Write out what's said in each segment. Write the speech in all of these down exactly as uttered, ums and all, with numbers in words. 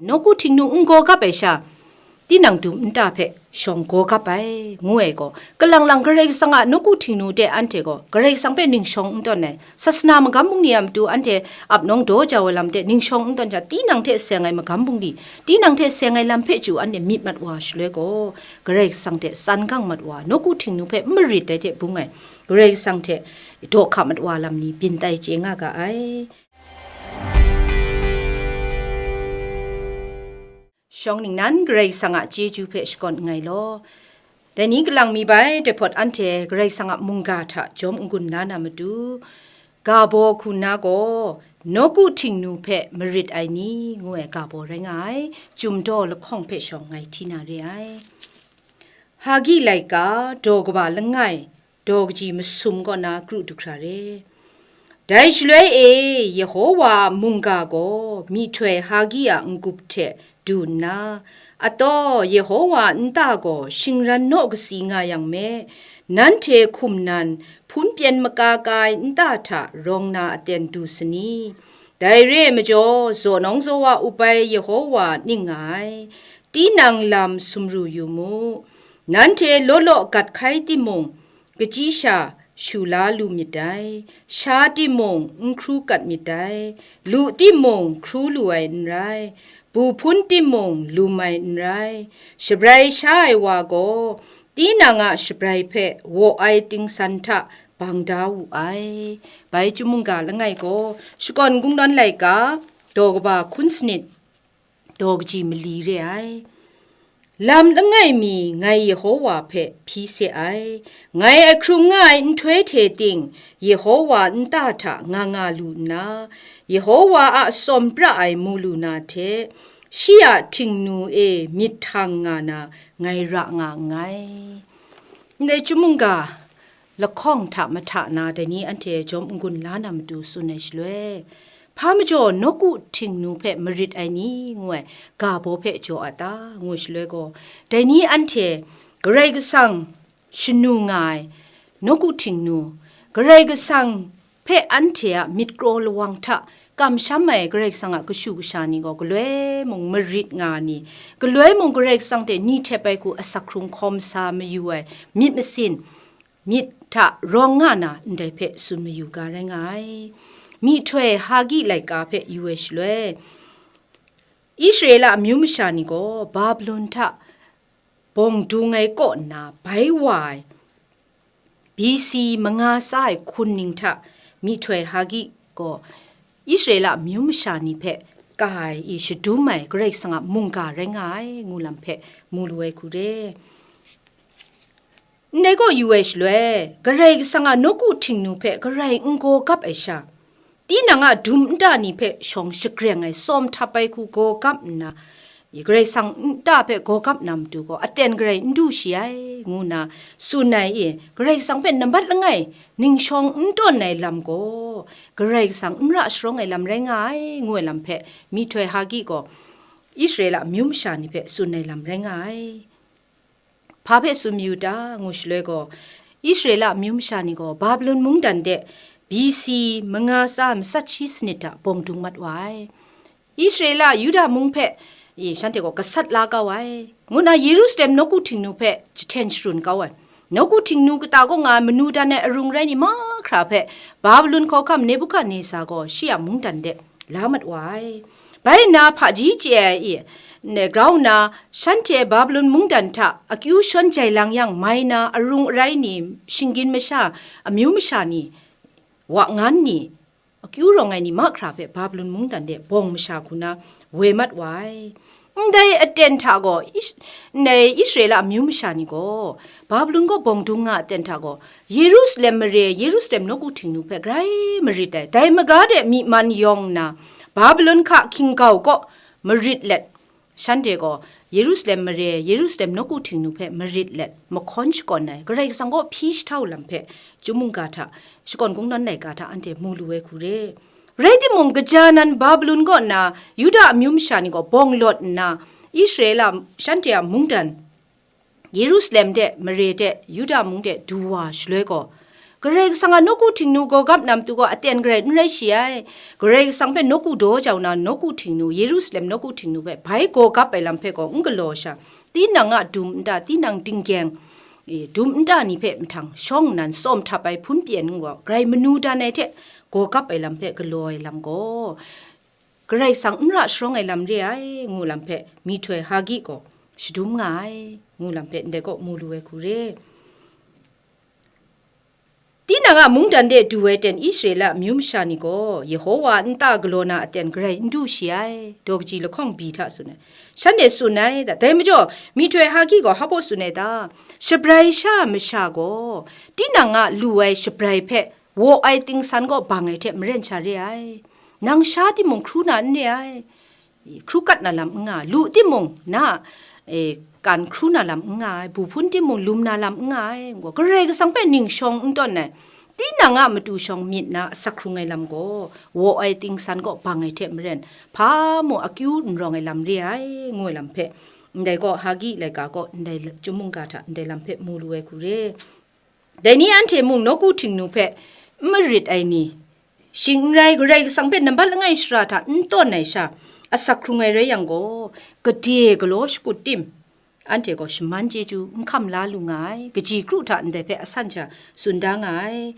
Nawku Htingnu n gaw gap ai sha, tinang dum nta hpe shawng gaw gap ai, ngu ai gaw, kalang lang Karai Kasang a nawku Htingnu de anhte gaw Karai Kasang hpe ning shawng n tawn ai, sasana magam bungli a matu anhte ap nawng daw jau ai lam de ning shawng n tawn sha, tinang hte seng ai magam bungli, tinang hte seng ai lam hpe chyu anhte myit mat wa shaloi gaw, Karai Kasang hte tsan gang mat wa, nawku Htingnu hpe n marit ai hte bung ai, Karai Kasang hte daw hka mat wa lam ni byin tai chye nga ga ai. Shawng ningnan Karai Kasang a chyeju hpe shakawn nngai law. Dai ni kalang mi bai, dai hpawt anhte Karai Kasang a mungga hta jawm n-gun la na matu, ga baw hku na gaw, nawku Htingnu hpe marit ai ni, ngu ai ga baw rai nga ai, Chyum daw lahkawng hpe shawng ngai hti na re ai. Hagi laika, daw kaba langai, daw kaji masum kaw na kru du hkra re. Dai shaloi e, Yehowa a mungga gaw myihtoi Hagi a n-gup hte du nna, ataw, Yehowa a nta gaw shingran naw kasi nga yang me, nanhte hkum nan hpun pyen maka ka ai nta hta rawng na aten du sani? Dai re ai majaw, zaw nawng zaw wa up ai Yehowa ning nga ai, tinang lam sumru yu mu. Nanhte law law gat hkai timung, kachyi sha shu la lu myit dai, sha timung n hkru kat myit dai, lu timung hkru lu ai n rai, bu hpun timung lum ai n rai, shabrai sha ai wa gaw, tinang a shabrai hpe waw ai tingsan hta bang da wu ai. Bai Chyum mungga langai gaw, shakawn kungdawn laika, daw kaba hkun sanit, daw kaji mali re ai. Lam langai mi ngai Yehowa hpe hpyi se ai. Ngai ahkrung nga ai nhtoi hte ting, Yehowa nta hta nga nga lu nna, Yehowa a atsawm pra ai mu lu na hte, shi a htingnu e myit htang nga na, ngai ra nga nngai. Ndai Chyum mungga lahkawng hta mahta na dai ni anhte jawm n-gun la na matu tsun ai shaloi, hpa majaw nawku Htingnu hpe marit ai ni, ngu ai ga baw hpe jaw a ta, ngu shaloi gaw, dai ni anhte Karai Kasang shanu nga ai nawku Htingnu, Karai Kasang hpe anhte a myit kraw lawang hta kamsham ai Karai Kasang a kashu kasha ni gaw galoi mung marit nga ni, galoi mung Karai Kasang hte ni htep ai hku asak hkrung hkawm sa mayu ai myit masin, myit hta rawng nga na ndai hpe tsun mayu ga rai nga ai. Myihtoi Hagi laika hpe yu ai shaloi, Israela amyu masha ni gaw Babilon hta bawng dung ai kaw nna bai wa ai, B C manga tsa ai hkun ning hta myihtoi Hagi gaw Israela amyu masha ni hpe ka ai i shadum ai Karai Kasang a mungga rai nga ai, ngu lam hpe mu lu ai hku re. Ndai gaw yu ai shaloi, Karai Kasang a nawku Htingnu hpe Karai n gaw gap ai sha, tinang a dum nta ni hpe shawng shagreng ai, tsawm htap ai hku gaw gap nna, Karai Kasang nta hpe gaw gap na matu gaw, aten garai n du shi ai, ngu nna tsun ai i, Karai Kasang hpe nambat langai ning shawng n tawn ai lam gaw, Karai Kasang n ra sharawng ai lam rai nga ai, ngu ai lam hpe myihtoi Hagi gaw Israela amyu masha ni hpe tsun ai lam rai nga ai. Hpa hpe tsun mayu ta, ngu shaloi gaw, Israela amyu masha ni gaw Babilon mungdan de B C manga tsa matsat shi sanit hta bawng dung mat wa ai. Israela Yuda mung hpe, e, shanhte gaw gasat la kau ai, ngu nna Yerusalem nawku Htingnu hpe jahten sharun kau ai. Nawku Htingnu kata kaw nga ai manu dan ai arung rai ni mahkra hpe Babilon hkawhkam Nebukadneza gaw shi a mungdan de la mat wa ai. Bai nna hpaji chye ai i, ne, grau nna, shanhte Babilon mungdan hta akyu shawn jai lang yang mai na arung arai ni, shinggyim masha, amyu masha ni, wa ngan ni, akyu rawng ai ni mahkra hpe Babilon mungdan de bawng masha hku na woi mat wa ai. Ndai aten hta gaw, Is-, ndai Israela amyu masha ni gaw, Babilon kaw bawng dung nga aten hta gaw, Yerusalem mare, Yerusalem nawku Htingnu hpe grai marit ai. Dai maga de myi man yawng nna, Babilon hka hkinggau kaw marit let, shanhte gaw Yerusalem mare, Yerusalem nawku Htingnu hpe marit let, mahkawn shakawn ai, Karai Kasang kaw hpyi jahtau lam hpe, Chyum mungga hta, shakawn kungdawn laika hta anhte mu lu ai hku re. Rai timung, kaja nan Babilon kaw nna Yuda amyu masha ni gaw bawng lawt nna, Israela shanhte a mungdan, Yerusalem de mare de Yuda mung de du wa shaloi gaw, Karai Kasang a nawku Htingnu gaw gap na matu gaw aten garai n rai shi ai. Karai Kasang hpe nawku daw jau na nawku Htingnu, Yerusalem nawku Htingnu hpe bai gaw gap ai lam hpe gaw n galaw sha, tinang a dum nta, tinang dinggyeng, e, dum nta ni hpe mahtang shawng nnan tsawm htap ai hpun pyen n gaw, grai manu dan ai hte gaw gap ai lam hpe galaw ai lam gaw, Karai Kasang n ra sharawng ai lam re ai, ngu lam hpe myihtoi Hagi gaw shadum nga ai, ngu lam hpe ndai kaw mu lu ai hku re. Tinang a mungdan de du ai ten Israela amyu masha ni gaw, Yehowa a nta galaw na aten garai n du shi ai, daw kaji lahkawng bi hta tsun ai. Shanhte tsun ai, dai majaw, myihtoi Hagi gaw hpa baw tsun ai ta? Shabrai sha masha gaw, tinang a lu ai shabrai hpe waw ai tingsan kaw bang ai hte maren sha re ai. Nang sha timung hkru na n re ai. Hkru kat na lam n nga ai, lu timung na, e, kan hkru na lam n nga ai, bu hpun timung lum na lam n nga ai, ngu, Karai Kasang hpe ning shawng n tawn ai, tinang a matu shawng myit na asak hkrung ai lam gaw, waw ai tingsan kaw bang ai hte maren, hpa mung akyu n rawng ai lam re ai, ngu ai lam hpe, ndai gaw Hagi laika kaw ndai la-, chyum mungga hta ndai lam hpe mu lu ai hku re. Dai ni anhte mung nawku Htingnu hpe n marit ai ni, shing n rai, Karai Kasang hpe nambat langai shara hta n tawn ai sha, asak hkrung ai rai yang gaw, gade galaw shakut tim, anhte gaw shaman chyeju n hkam la lu nga ai, kaji kru hta ndai hpe asan sha tsun da nga ai.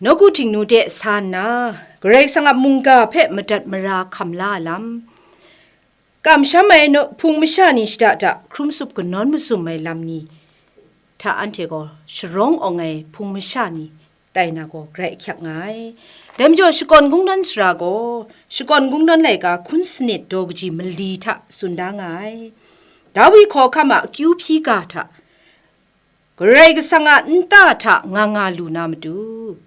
Nawku Htingnu de sa nna, Karai Kasang a mungga hpe madat mara hkam la ai lam, kamsham ai naw-, hpung masha ni shada da hkrum tsup kanawn mazum ai lam ni hta anhte gaw sharawng awng ai hpung masha ni tai na gaw grai ahkyak nga ai. Dai majaw, shakawn kungdawn sara gaw, shakawn kungdawn laika hkun sanit daw kaji mali hta tsun da nga ai. Dawi hkawhkam a akyu hpyi ga hta, Karai Kasang a nta hta nga nga lu na matu,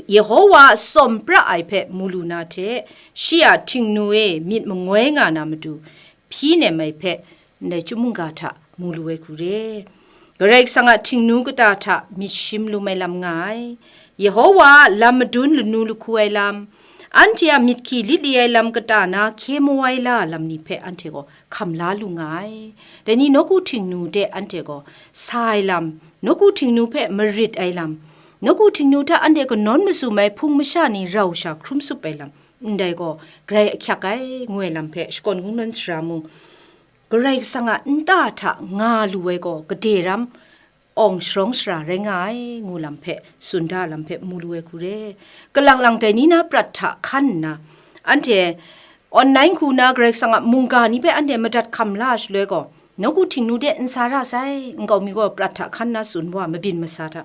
Yehowa a tsawm pra ai hpe mu lu na hte, shi a Htingnu e myit mangoi nga na matu, hpyi nem ai hpe ndai chyum mungga hta mu lu ai hku re. Karai Kasang a Htingnu kata hta myit shim lum ai lam nga ai. Yehowa a lam madun lanu lahku ai lam, anhte a myit hkyi lit li ai lam kata na hkye mawai la lam ni hpe anhte gaw hkam la lu nga ai. Dai ni nawku Htingnu de anhte gaw sa ai lam, nawku Htingnu hpe marit ai lam, nawku Htingnu hta anhte kanawn mazum ai hpung masha ni rau sha hkrum tsup ai lam, ndai gaw grai ahkyak ai, ngu ai lam hpe shakawn kungdawn sara mung, Karai Kasang a nta hta nga lu ai gaw gade ram awng sharawng sara rai nga ai, ngu lam hpe, tsun da lam hpe mu lu ai hku re. Kalang lang dai ni na prat hta hkan nna, anhte online hku na Karai Kasang a mungga ni hpe anhte madat hkam la shaloi gaw, nawku Htingnu de n sa ra sai, nkau mi gaw prat hta hkan na tsun wa mabyin masa hta,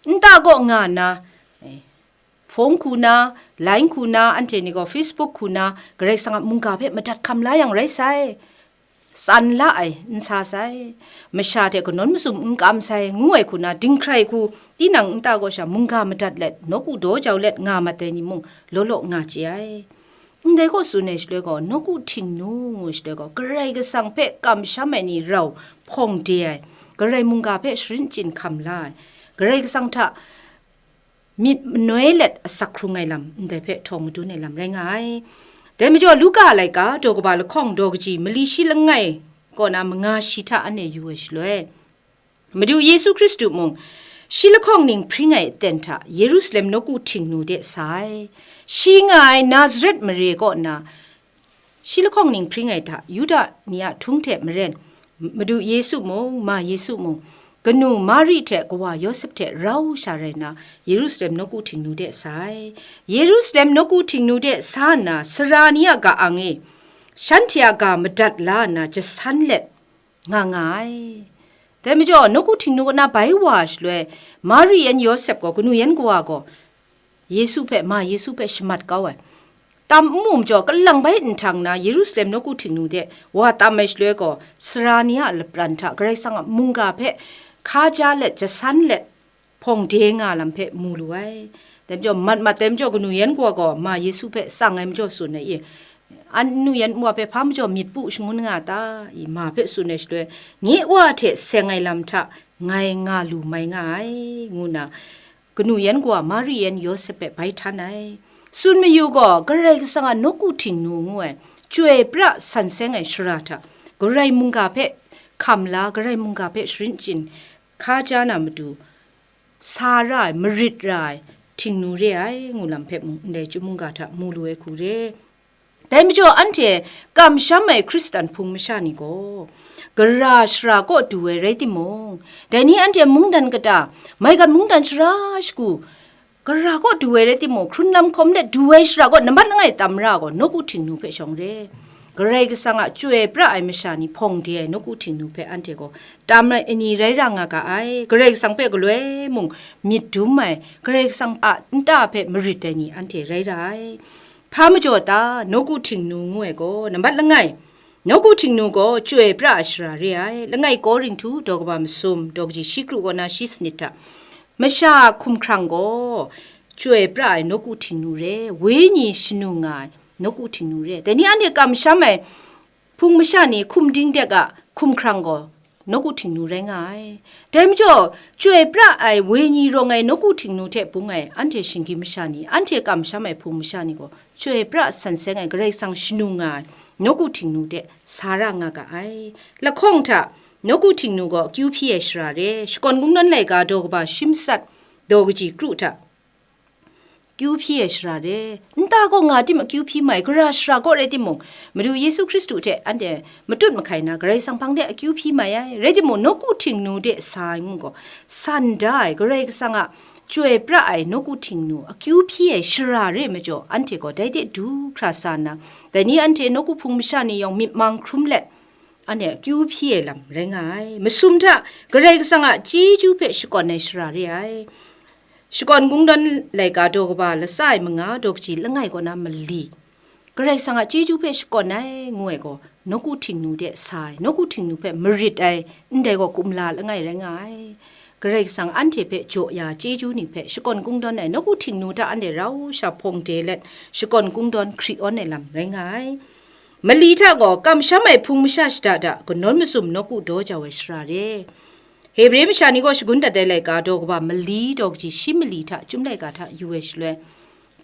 nta kaw nga nna, eh, phone hku na, line hku na, anhte ni gaw Facebook hku na, Karai Kasang a mungga hpe madat hkam la yang rai sai, tsan la ai, n sa sai, masha hte kanawn mazum n kam sai, ngu ai hku na, dinghkrai hku, tinang nta kaw sha mungga madat let, nawku daw jau let nga mat ai ni mung, law law nga chye ai. Ndai kaw tsun ai shaloi gaw, nawku Htingnu ngu shaloi gaw, Karai Kasang hpe kamsham ai ni rau hpawng de ai, Karai mungga hpe sharin chyinghkam la ai, Karai Kasang hta myit manoi let asak hkrung ai lam, ndai hpe htawng madun ai lam rai nga ai. Dai majaw, Luka a laika, daw kaba lahkawng daw kaji mali shi langai kaw na manga shi hta anhte yu ai shaloi, Madu Yesu Hkristu mung, shi lahkawng ning hpring ai aten hta Yerusalem nawku Htingnu de sa ai. Shi nga ai Nazaret mare kaw na, shi lahkawng ning hpring ai hta, Yuda ni a htung hte maren, Madu Yesu mung, ma Yesu mung, kanu Mari hte kawa Yawsep hte rau sha rai nna, Yerusalem nawku Htingnu de sa ai. Yerusalem nawku Htingnu de sa nna, sara ni a ka-ang e, shanhte a ga madat la nna, jasan let nga nga ai. Dai majaw, nawku Htingnu kaw na bai wa shaloi, Mari yan Yawsep gaw, kanu yan kawa gaw, Yesu hpe, ma Yesu hpe shamat kau ai. Tam n mu majaw, kalang bai nhtang na Yerusalem nawku Htingnu de wa tam ai shaloi gaw, sara ni a lapran hta Karai Kasang a mungga hpe hkaja let, jasan let, hpawng de nga lam hpe mu lu ai. Dai majaw, mat mat dai majaw, kanu yan kawa gaw ma Yesu hpe tsang ai majaw tsun ai i, anu yan nwa hpe hpa majaw myit pu shangun nga ta i, ma hpe tsun ai shaloi, nye wa hte seng ai lam hta ngai nga lu mai nga ai, ngu na, kanu yan kawa Mari yan Yawsep hpe bai htan ai. Tsun mayu gaw, Karai Kasang a nawku Htingnu ngu ai, chyoi pra san seng ai shara hta, Karai mungga hpe hkam la, Karai mungga hpe sharin chyin hkaja na matu, sa ra ai, marit ra ai, htingnu re ai, ngu lam hpe mung, ndai chyum mungga hta mu lu ai hku re. Dai majaw, anhte kamsham ai Hkristan hpung masha ni gaw, gara shara kaw du ai rai timung, dai ni anhte mungdan kata, maigan mungdan shara shagu, gara kaw du ai rai timung, hkrun lam hkawm let du ai shara kaw nambat langai tam ra gaw, nawku htingnu hpe shawng re. Karai Kasang a chyoi pra ai masha ni hpawng de ai nawku htingnu hpe anhte gaw tam ai ni rai ra nga ga ai. Karai Kasang hpe galoi mung myit dum ai, Karai Kasang a nta hpe marit ai ni anhte rai ra ai. Hpa majaw ta, nawku htingnu ngu ai gaw, nambat langai, nawku htingnu gaw chyoi pra ai shara re ai. Langai Korinhtu daw kaba masum, daw kaji shi kru kaw na shi sanit hta, masha hkumhkrang gaw chyoi pra ai nawku htingnu re, wenyi shanu nga ai nawku htingnu re. Dai ni anhte kamsham ai hpung masha ni hkum ding dek a hkumhkrang gaw nawku htingnu rai nga ai. Dai majaw, chyoi pra ai wenyi rawng ai nawku htingnu hte bung ai anhte shinggyim masha ni, anhte kamsham ai hpung masha ni gaw, chyoi pra san seng ai Karai Kasang shanu nga ai nawku htingnu de sa ra nga ga ai. Lahkawng hta, nawku htingnu gaw akyu hpyi ai shara re, Shakawn Kungdawn laika daw kaba shi matsat, daw kaji kru hta, akyu hpyi ai shara re, nta gaw nga tim akyu hpyi mai, gara shara gaw rai timung, Madu Yesu Hkristu hte anhte matut mahkai na, Karai Kasang hpang de akyu hpyi mai ai, rai timung, nawku htingnu de sa ai ngu gaw, san da ai, Karai Kasang a chyoi pra ai nawku htingnu akyu hpyi ai shara re majaw, anhte gaw dai de du hkra sa nna, dai ni anhte nawku hpung masha ni yawng myit mang hkrum let, anhte akyu hpyi ai lam rai nga ai. Masum hta, Karai Kasang a chyeju hpe shakawn ai shara re ai. Shakawn Kungdawn laika daw kaba latsa ai manga, daw kaji langai kaw na mali, Karai Kasang a chyeju hpe shakawn ai, ngu ai gaw, nawku htingnu de sa ai, nawku htingnu hpe marit ai, ndai gaw kumla langai rai nga ai. Karai Kasang anhte hpe jaw ya chyeju ni hpe shakawn kungdawn ai, nawku htingnu hta anhte rau sha hpawng de let, shakawn kungdawn hkri awn ai lam rai nga ai. Mali hta gaw, kamsham ai hpung masha shada da kanawn mazum nawku daw jau ai shara re. Hebre masha ni gaw shagun dat ai laika daw kaba mali, daw kaji shi mali hta chyum laika hta yu ai shaloi,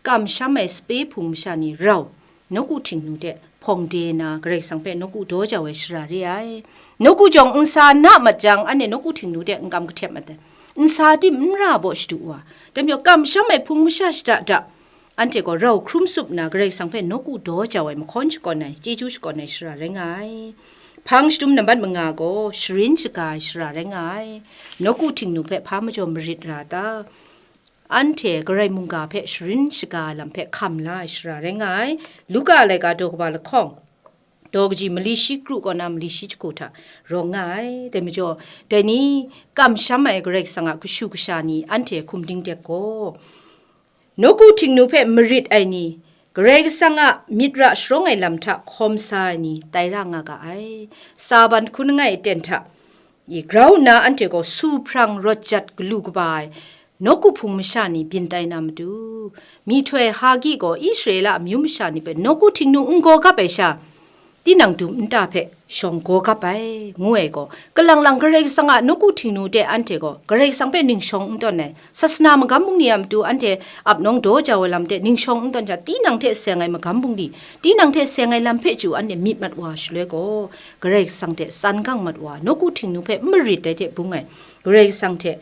kamsham ai sape hpung masha ni rau nawku htingnu de hpawng de na, Karai Kasang hpe nawku daw jau ai shara re ai. Nawku jawng nsa na mat jang, anhte nawku htingnu de n kam kahtep mat ai. Nsa tim n ra baw shadu wa, dai majaw kamsham ai hpung masha shada da, anhte gaw rau hkrum tsup nna, Karai Kasang hpe nawku daw jau ai, mahkawn shakawn ai, chyeju shakawn ai shara rai nga ai. Hpang shadum nambat manga gaw sharin shaga ai shara rai nga ai. Nawku htingnu hpe hpa majaw marit ra ta? Anhte Karai mungga hpe sharin shaga ai lam hpe hkam la ai shara rai nga ai. Luka laika daw kaba lahkawng, daw kaji mali shi kru kaw na mali shi jahku hta rawng nga ai. Dai majaw, dai ni kamsham ai Karai Kasang a kashu kasha ni anhte hkum ding dek gaw, nawku htingnu hpe marit ai ni, Karai Kasang a myit ra sharawng ai lam hta hkawm sa ai ni tai ra nga ga ai. Saban hkun langai aten hta i grau nna anhte gaw su hprang rawt jat galu kaba ai nawku hpung masha ni byin tai na matu, myihtoi Hagi gaw Israela amyu masha ni hpe nawku htingnu n gaw gap ai sha, tinang dum nta hpe shawng gaw gap ai, ngu ai gaw, kalang lang Karai Kasang a nawku htingnu de anhte gaw Karai Kasang hpe ning shawng n tawn ai, sasana magam bungli a matu anhte ap nawng daw jau ai lam de ning shawng n tawn sha, tinang hte seng ai magam bungli, tinang hte seng ai lam hpe chyu anhte myit mat wa shaloi gaw, Karai Kasang hte tsan gang mat wa, nawku htingnu hpe n marit ai hte bung ai, Karai Kasang hte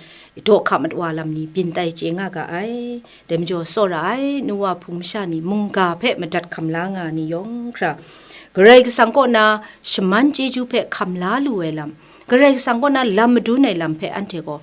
daw hka mat wa lam ni byin tai chye nga ga ai. Dai majaw, tsawra ai, nu wa hpung masha ni mungga hpe madat hkam la nga ni yawng hkra, Karai Kasang kaw na shaman chyeju hpe hkam la lu ai lam, Karai Kasang kaw na lam madun ai lam hpe anhte gaw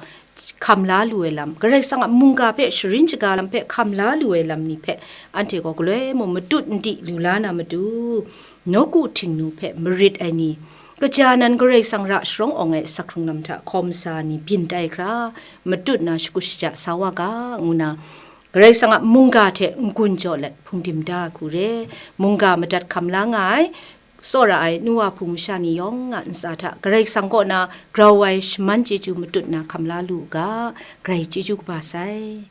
hkam la lu ai lam, Karai Kasang a mungga hpe sharin shaga lam hpe hkam la lu ai lam ni hpe anhte gaw galoi mung matut n di lu la na matu, nawku htingnu hpe marit ai ni, kaja nan Karai Kasang ra sharawng awng ai asak hkrung lam hta hkawm sa ni byin tai hkra, matut na shakut shaja sa wa ga, ngu na, Karai Kasang a mungga hte n-gun jaw let hpungdim da ai hku re, mungga madat hkam la nga ai, tsawra ai nu wa hpung masha ni yawng a ntsa hta Karai Kasang kaw na grau ai shaman chyeju matut na hkam la lu u ga, Karai chyeju kaba sai.